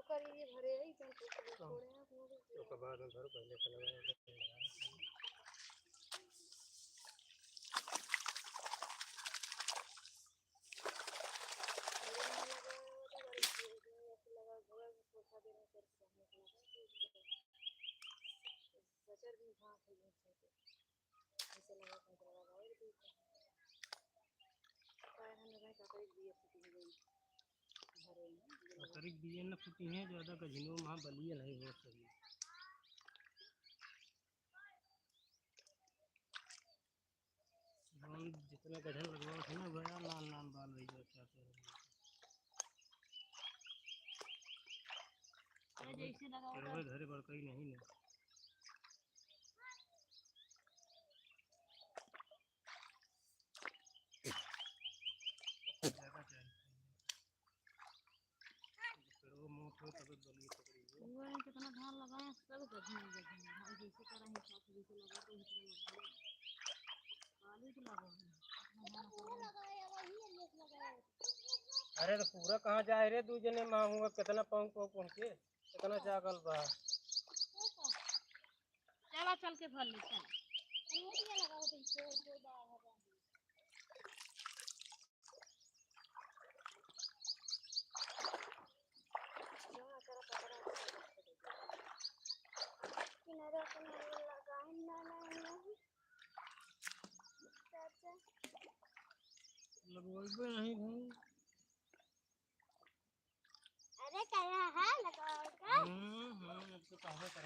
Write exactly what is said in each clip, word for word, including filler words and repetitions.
करी ये भरे है, जन तो छोड़े हैं, अपने को ओकर बाद में भरो, पहले से लगा दो। बचर भी भाग है, ऐसे लगा, ऐसे लगा, और भी पैर हम लगाए, काकरी भी ऐसे टिक गई। घरे में, ये लगा। काकरी भी ये न फूटी हैं, ज्यादा गझिनो में बलिए नहीं हो सही। हम जितना गढ़न लगवा थे ना भैया, नान नान बाल रही जो क्या कह रहे हैं। अरे जैसे लगा होगा। पेड़वे धरे बड़कई नहीं ना। ज्यादा चाहिए। पेड़वा मोट हो तब बलिए पकड़ी हो। हुआ है कितना धान लगाए, सब गधे में गधे में। हाँ, जैसे करा है, साथ जैसे लगा तो इतना लगा। काली तो लगा है। इतना धान लगा है। अरे तो पूरा कहाँ जाए रे, दू जने माँ हुआ, कितना पाऊँ को पहुँचे, कितना जागल बा। चला चल के भर ले, चल। किनारे किनारे लगाए ना, ना, ना। चाचा। लगवाइबे नहीं भाई। अरे, कहा है लगाओ का? हम्म, हम्म, अब तो कहबे कर।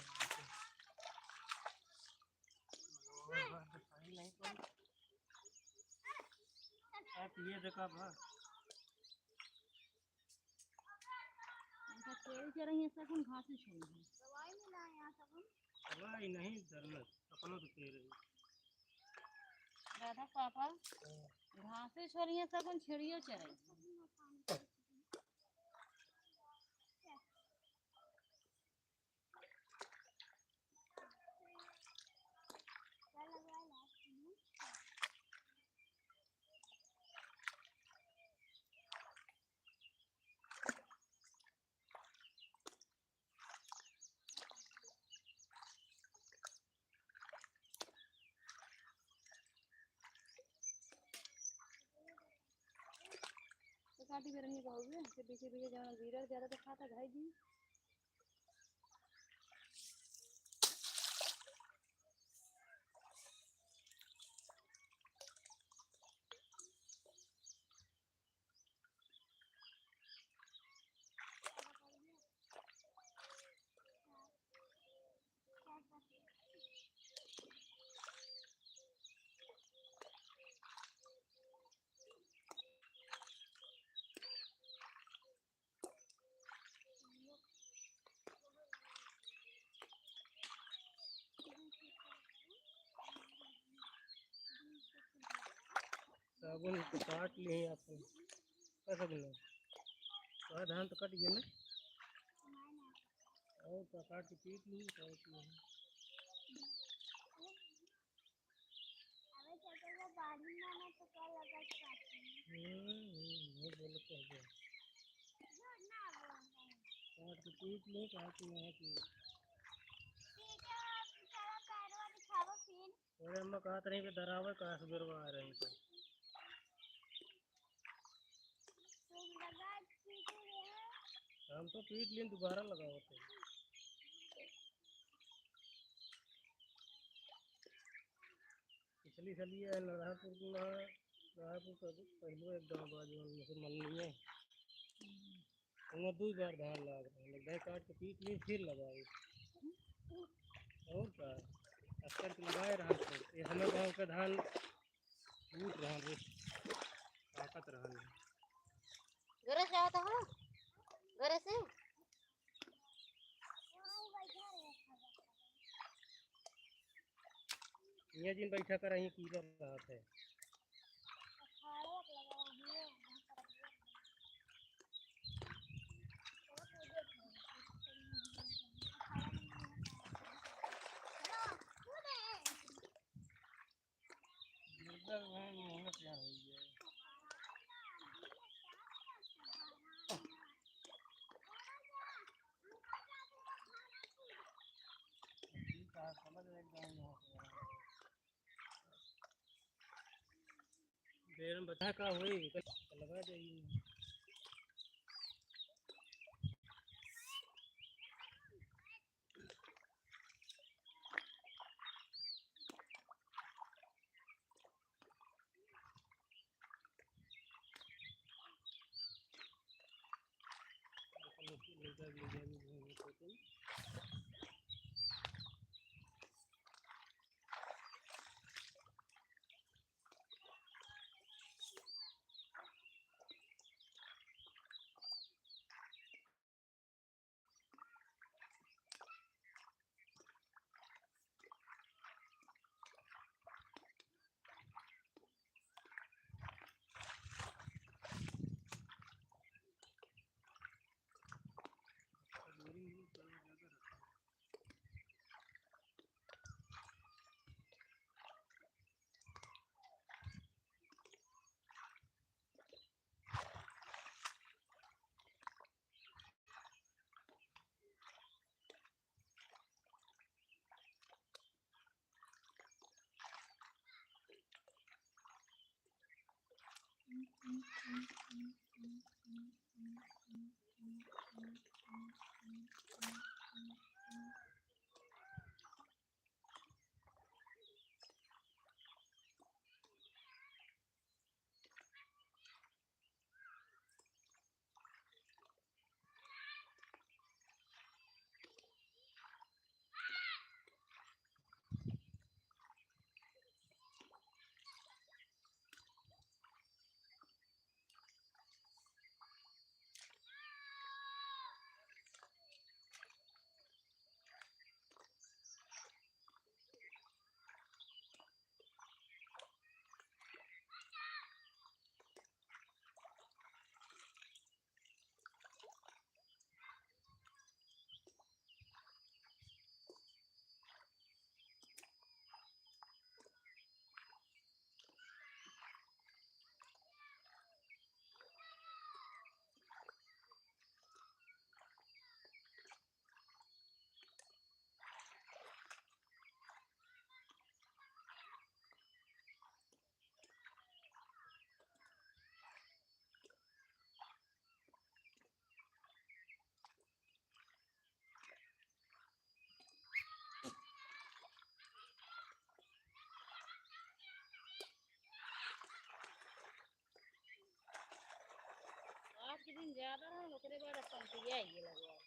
नहीं तो। आप ये देखा बा। इनका तेल चढ़ाइए, सगुन घास ही छोड़िए। दवाई मिला है यहाँ सगुन। दवाई नहीं, दर्द, अपनो तो तेल है। दादा पापा, हाँ। घास ही छोड़िए, सगुन छेड़ियो चढ़ाइए। तो काटी बेरनी का हो गया, तो पीछे पीछे जाना, जीरा ज्यादा तो खाता भाई जी। साबुन तो काट लिए अपन। का साबुन है? का धान तो कट गया ना? और का काट के पीट लिए, काट लिए। अबे चाचा, वो बाढ़ी में ना तो का लगा काटे। हम्म, हम्म, नहीं बोले तो हो गया। झूठ ना बोल रहे हैं। काट के पीट ले, काट के यहाँ की। ठीक है, अब चलो पैरवा दिखाओ फिर। अरे अम्मा कहत रही कि डरावे का से डरवा रही तो। तुम लगा पीटे रहे। हम तो पीट लीन, दोबारा लगाओ तो। पिछली साल ये है, नरहरपुर में, नरहरपुर का पहले एक गाँव बा, जो मुसलमान नहीं है, उनमें दो बार धान लाग रहे हैं, लग गए काट के पीट ली, फिर लगाए। और का, अस्तर के लगाए रहा तो, ये हमें गाँव का धान टूट रहा रे, ताकत रहा नहीं। घरे से आवत हो? घरे से? ये जिन बैठा कर यहीं कीड़ा रहत है। पेड़ में बता का होई, लगा दे। आज के दिन ज्यादा रहा, ओकरे बाद अब पंतिया ही लगे।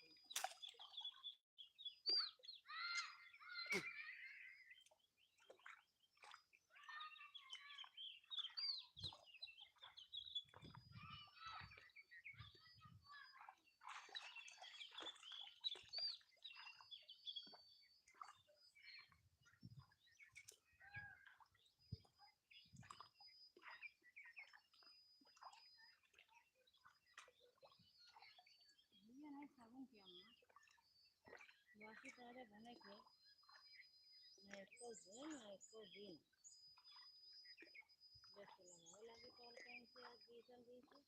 भैया नहीं, साबुन के अम्मा। बासी तारे बने के। मैं एको दिन, मैं एको दिन। बस लगावे लागी कल कहीं से आज बीतल बीतल।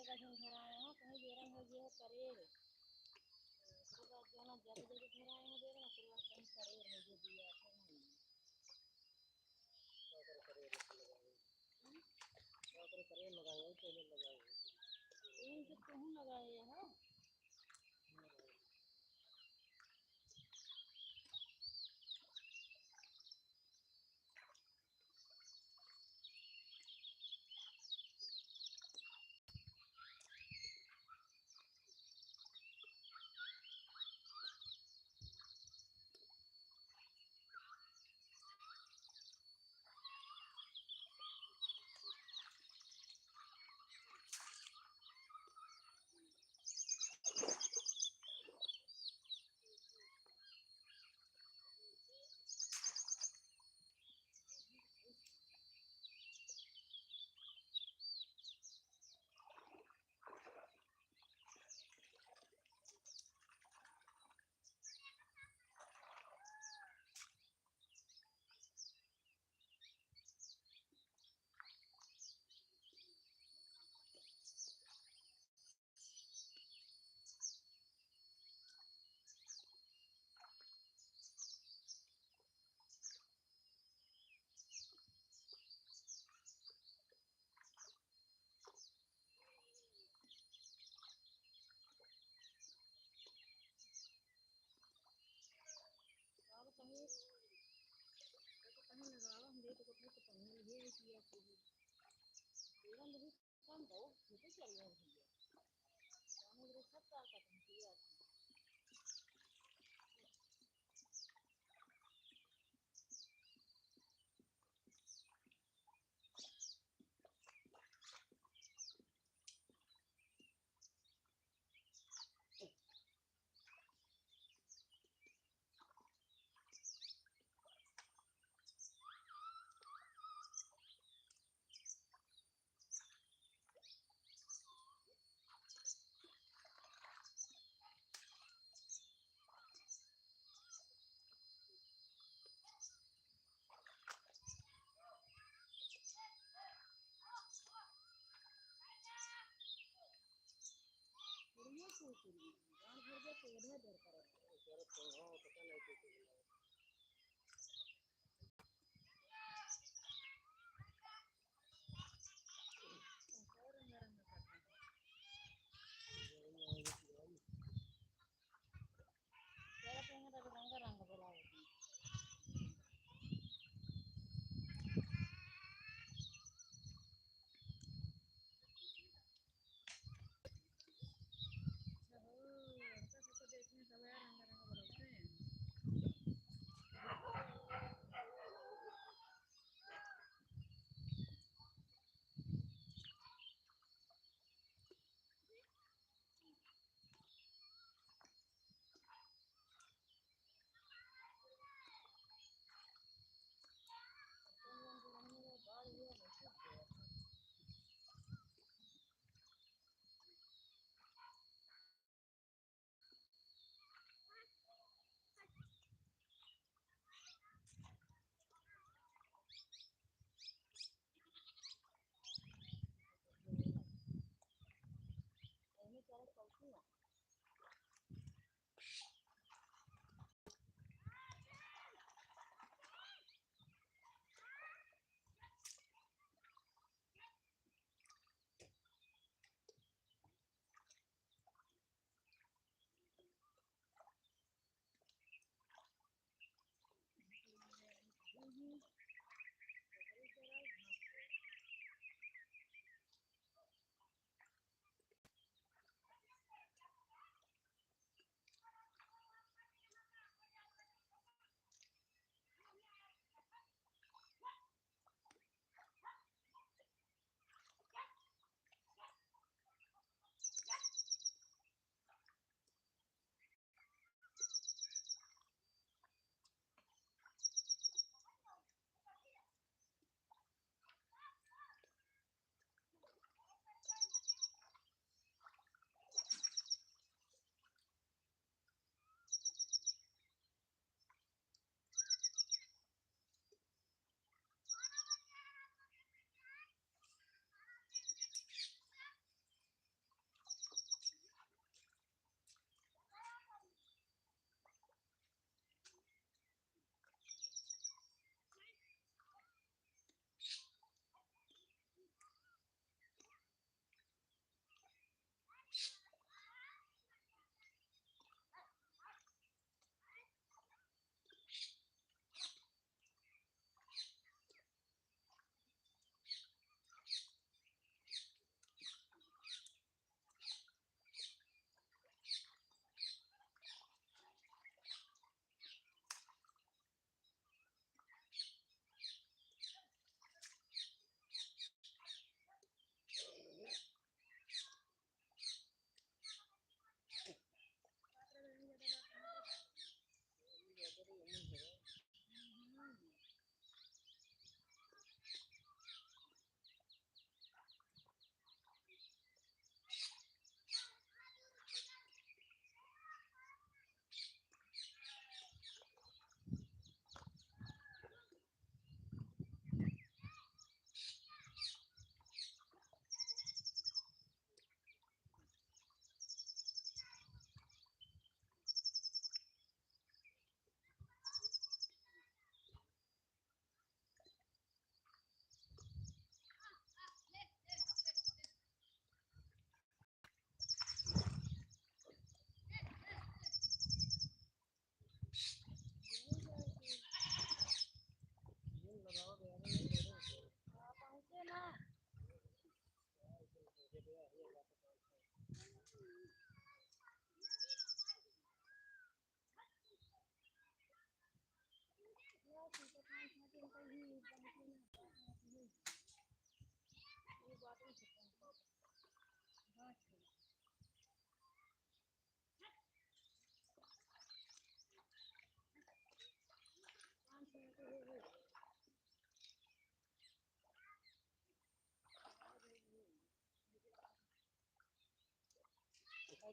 का जौन धराए हो, कहीं बेरंग हो गए हो करेर। ओकरे बाद जौन ज्यादा ज्यादा धराए हो बेरंग, ओकरे बाद कहीं करेर हो गए बिया, फिर नहीं। का करे करेर लगाए? हम्म? का करे करेर लगाए हो, पहले लगाए हो? यही सब तो हम लगाए हैं। अब कहीं, तो कहीं लगावा, हम देख तो कहीं तो कहीं ये किया कि बेरंग भी कम बहुत खेते चल रहे भैया। हम लोग सब का करते हैं, किया। बढ़िया से उतरी, गांड भर के पौधा दरकार है।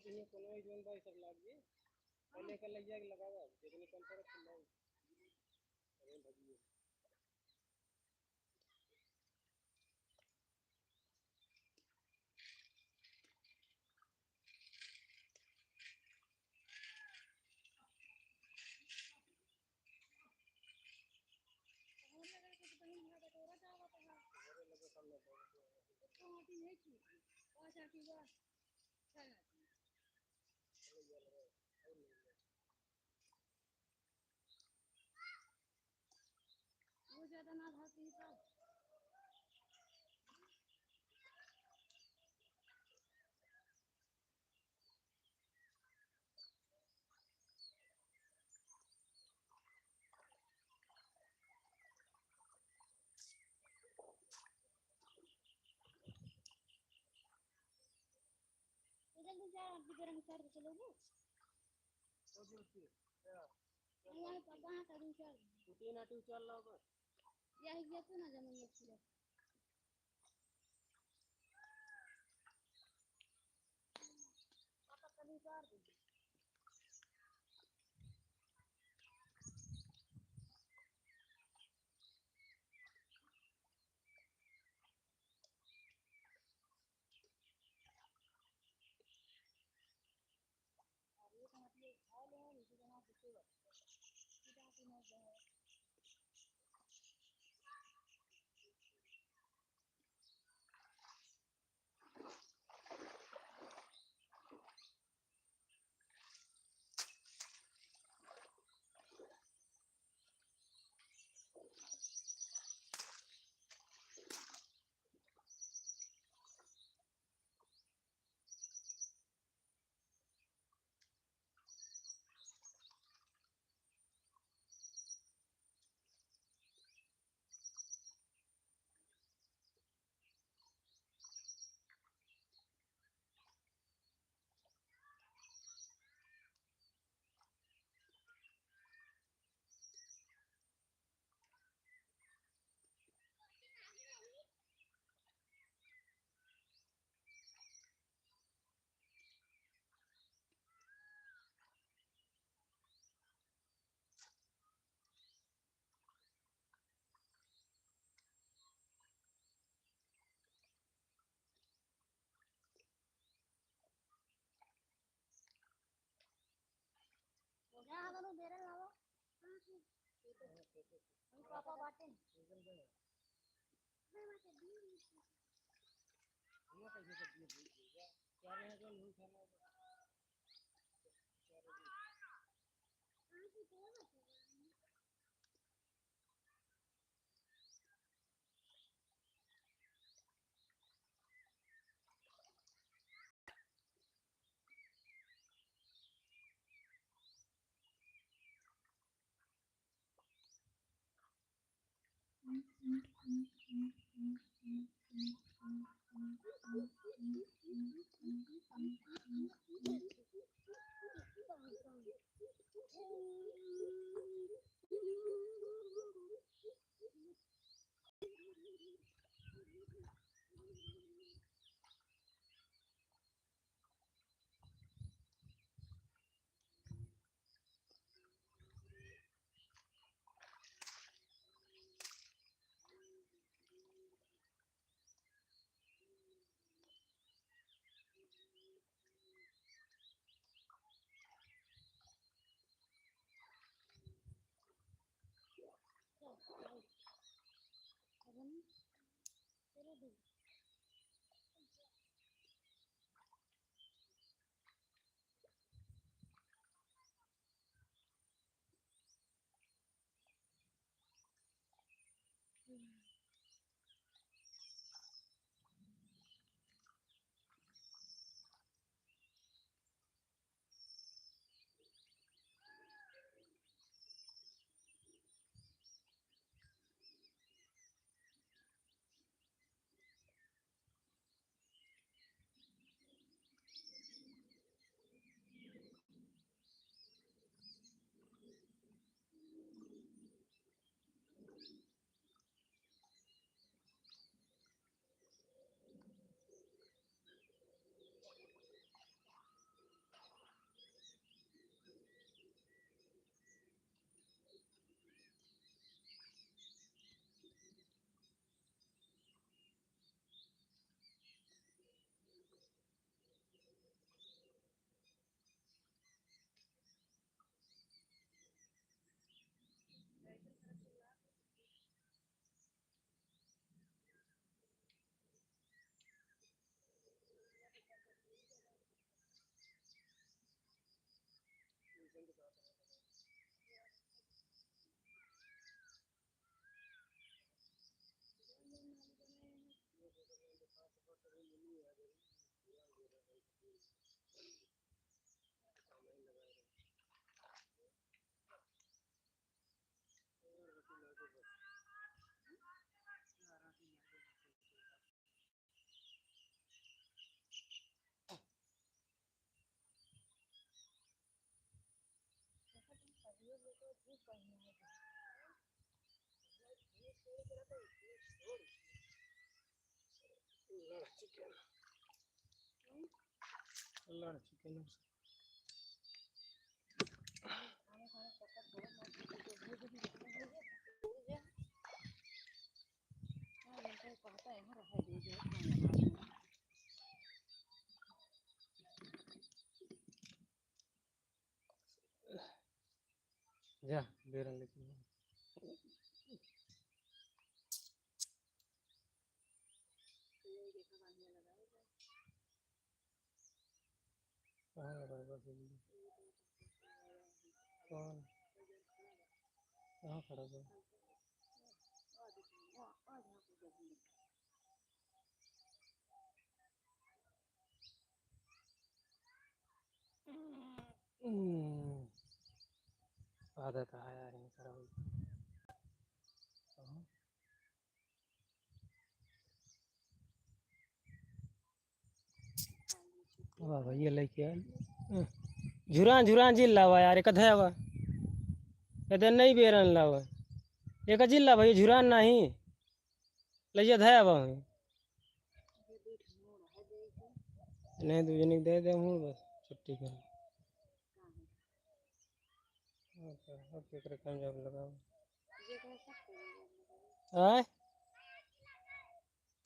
ये कोनो ही जोन भाई सब लाग जी। पहले कर लग जाएगा लगावा, जितनी कम करे, खुला हो। अरे भगिए। वो ज्यादा ना भागती है तब। इधर भी जा, आप भी गरम कर दे, चलोगे? तो जो होती है, क्या? यहाँ पापा, हाँ, कभी चल। दो तीन आटी उचाल लाओ बस। यह, ये तो ना जमीन में छिड़क। पापा, कभी उतार दीजिए। जा, हमारे बेरल लावा। हम पापा बाटे। लड़की के, लड़की के। जा, बेरन लेके। कहाँ लगा है बस ये? कौन? कहाँ खड़ा है? हम्म, आदत है यार, ये खराब। वाह भैया, लेके आ। झुरान, झुरान जिल लावा यार, एक अधे आवा। एदे नहीं बेरन लावा। एक जिल ला भैया, झुरान नहीं। ले जा, धया बा हमें। नहीं, दू जने के दे दे हूँ बस, छुट्टी कर। ओके, अब केकरे काम जॉब लगाओ? आय?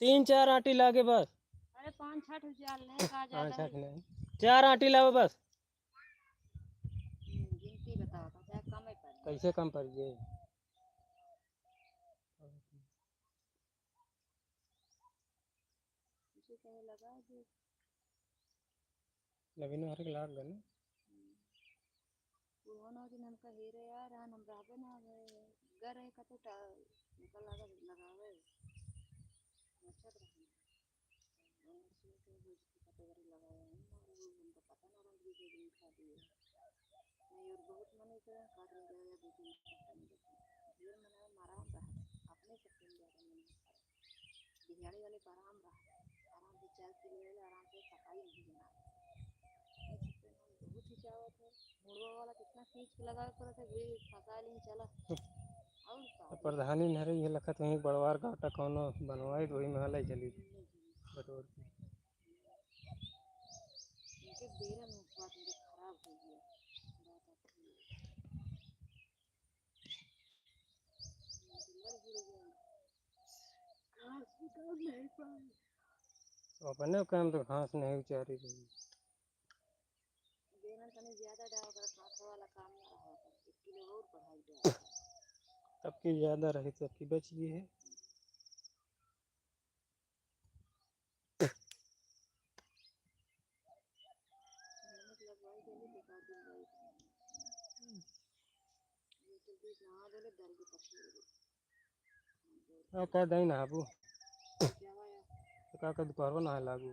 तीन चार आटी लागे बस। अरे, पाँच छठ हजार ले, का ज्यादा पाँच छठ है? नहीं, चार आटी लाओ बस। हम्म, गिनती बताओ, तो क्या कम है पर? कैसे कम पड़ गए? उसे कहे लगा दे। नवीनो हर के लाग गए ना? हम्म। बुढ़ौना दिन हमका हेरे यार, हम रहबे ना, गर है कतो टा-, हमका लागल लगावे। अच्छा तो रहना। और उसमें तो वो जो category लगाया है ना, वो हमको पता ना रहा, दो दिन खा दिए। नहीं, और बहुत मन है तो काट ले जाएगा, दो दिन खा नहीं देते। ढेर मन है, मारा हम रहा। अपने सब दिन ज्यादा मन है। बिहारी वाले को आराम रहा, आराम से चार किलो ले ले, आराम से सफाई नहीं बना। ये सब तो हम बहुत ही चाहत है। मुड़वा वाला कितना खींच के लगावे पड़त है, वही फंसा लें, चला। और का? तो प्रधानी नहीं रही है, लखत वहीं बड़वार का आटा कौनो बनवाई तो वही में हलाई चली। बटोर के। इनके बेरा में बात मेरे खराब हो गया। बात आती है। अपने काम तो घास नहीं उचारी रही। बेलन तनी ज्यादा डाल कर घास वाला काम ना रहा था, एक किलो और बढ़ाई जाए। तब की ज्यादा रही, तब की बच गई है। मेहनत लगवाई देली, बेकार दिन गई। ये तो बीच नहा देले, दर्द पकड़ गई। अब का दई नहाबू? क्या हुआ? तो का कर दुपहरवा नहाए लागू?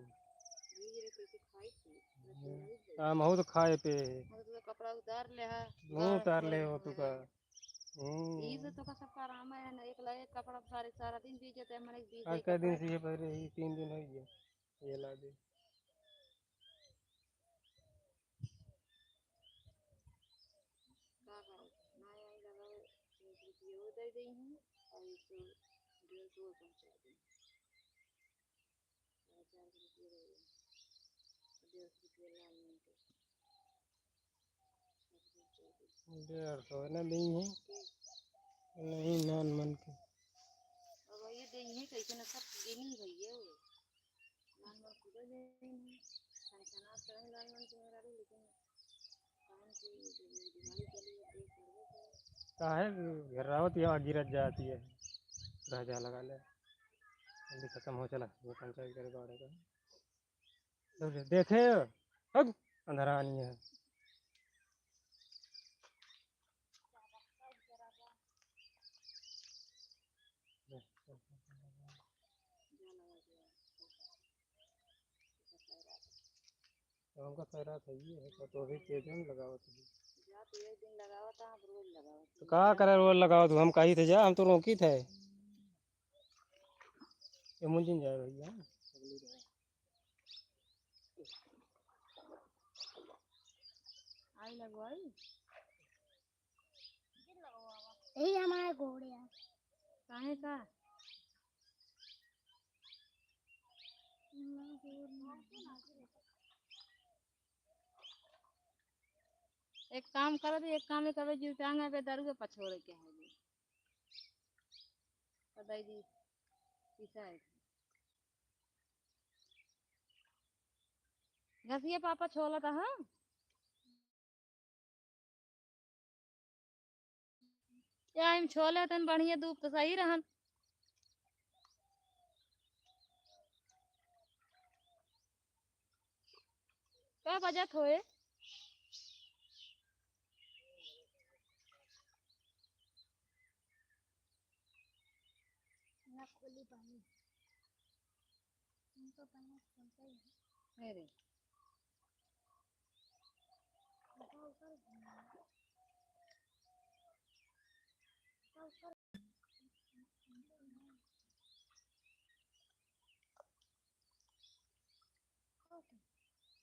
ये रे कैसे खाई थी? हम्म। आ, महू तो खाए पे। हम तो कपड़ा उतार ले हा। मुँह उतार ले हो तू का। हम्म। ई से तो का सबका आराम है ना, एक ला एक कपड़ा सारे, सारा दिन बीत जाते हैं, मने बीस आज एक का दिन कपड़ा। से ये पहले ही तीन दिन हो गया, ये ला दे। का करो, ना आई लगावे, एक रुपये वो दे दी हूँ और एक सौ, डेढ़ सौ पहुँचा दी। डेढ़ सौ ना दी है, नहीं नान मन के। अब ये दे ही कैसे न सब गिनी भैया वो। नान मन खुद दे ही, सनसना तो है नान मन के मेरा भी, लेकिन काहे घेरावत या गिरत जाती है, रह जा लगा ले, जल्दी खत्म हो चला, वो पंचायत करे बाड़े का। देखे, अब अंधरा नहीं है। तो हमका खैरात है ये है, तो भी के दिन लगावत है। जा तो एक दिन लगावत है, हम रोज लगावत तो है। का करे रोज लगावत, हम कही थे जा, हम तो रोकी थे। ये मुंजिन जाए भैया, अगली बार। आई लगवाई। यही हमारे गोड़ यार। काहे का? एक काम करत, एक काम नहीं करबे, जीव टांग है बे, दारू के पछोड़े के है बे। तो दे दी, पीसा है। घसिया पापा छोला था, हाँ? या हम छोले तन बढ़िया धूप तो सही रहन। का बजत होए? ना खोली पानी। हम तो पानी खोलते ही हैं। अरे। ऊपर, ऊपर घूमना। ऊपर, ऊपर।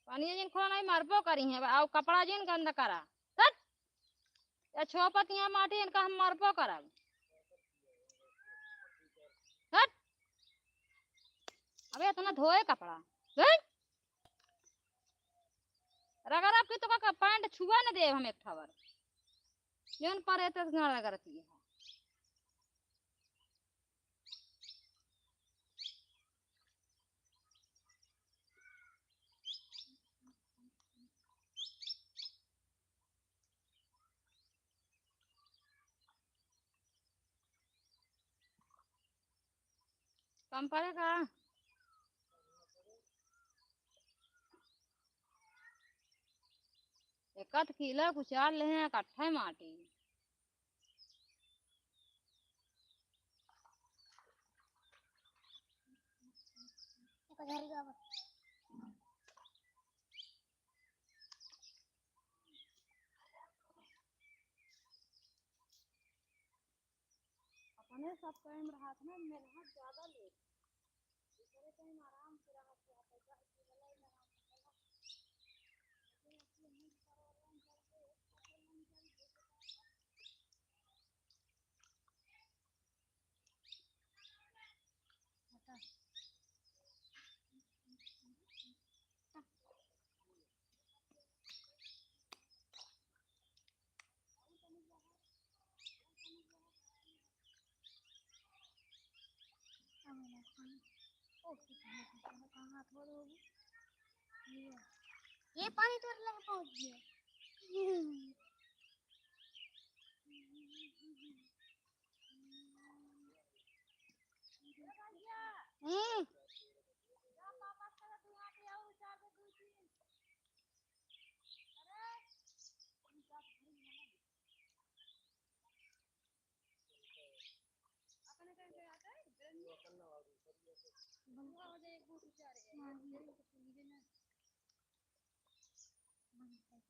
पानी जिन खोला नहीं मरबो करी है, आओ कपड़ा जिन गंदा करा। हट। या छोपत यहाँ माटी इनका हम मरबो करब। हट। अबे इतना धोए कपड़ा। हट। रगड़ा पी तो का पैंट छुआ न देब हम एक ठवर। जौन परे ते गाड़ रगड़ती है। कम पड़े का? एक आध किलो कुचार ले हैं, इकट्ठा माटी। अपने सब टाइम रहत ना, मेहनत ज्यादा ले। दूसरे टाइम आराम से रहत है, पैसा की भलाई में आराम से रहत। लेकिन अब ये नहीं करवाना चाहिए, ये पानी तो लग पहुंच गया। हम्म।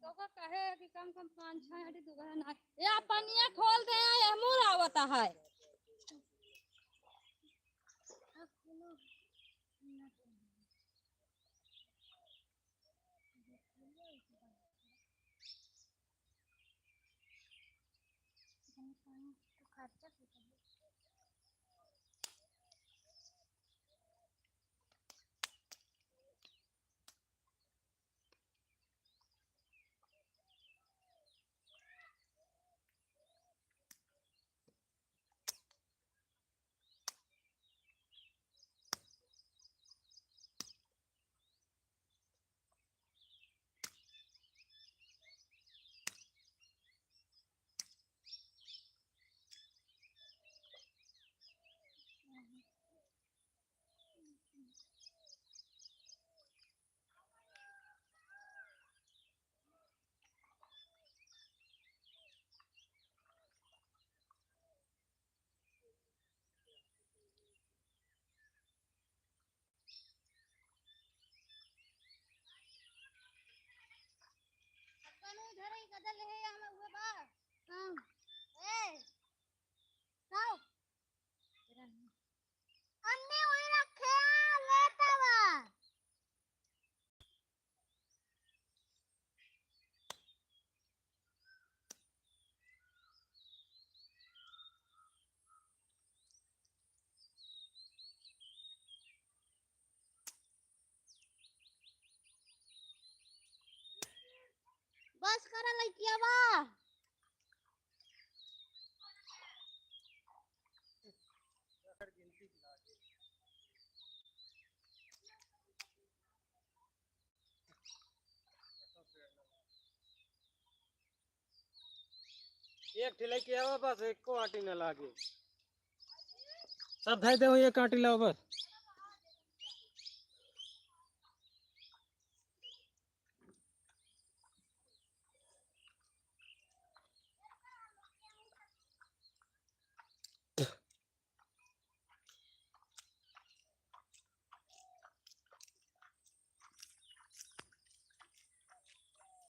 तो का कहे कि कम कम पाँच छह हटी दुगहा ना। या पनिया खोल दे, या मुर आवता है। अपन उधर ही कदल है, हम हुए बा। हाँ। ए, लाओ। अन्ने वही रखे, लेता बा। एक ठे लइके आवा बस, एको आटी न लागे। सब धइ देउ, एक आटी लावा बस।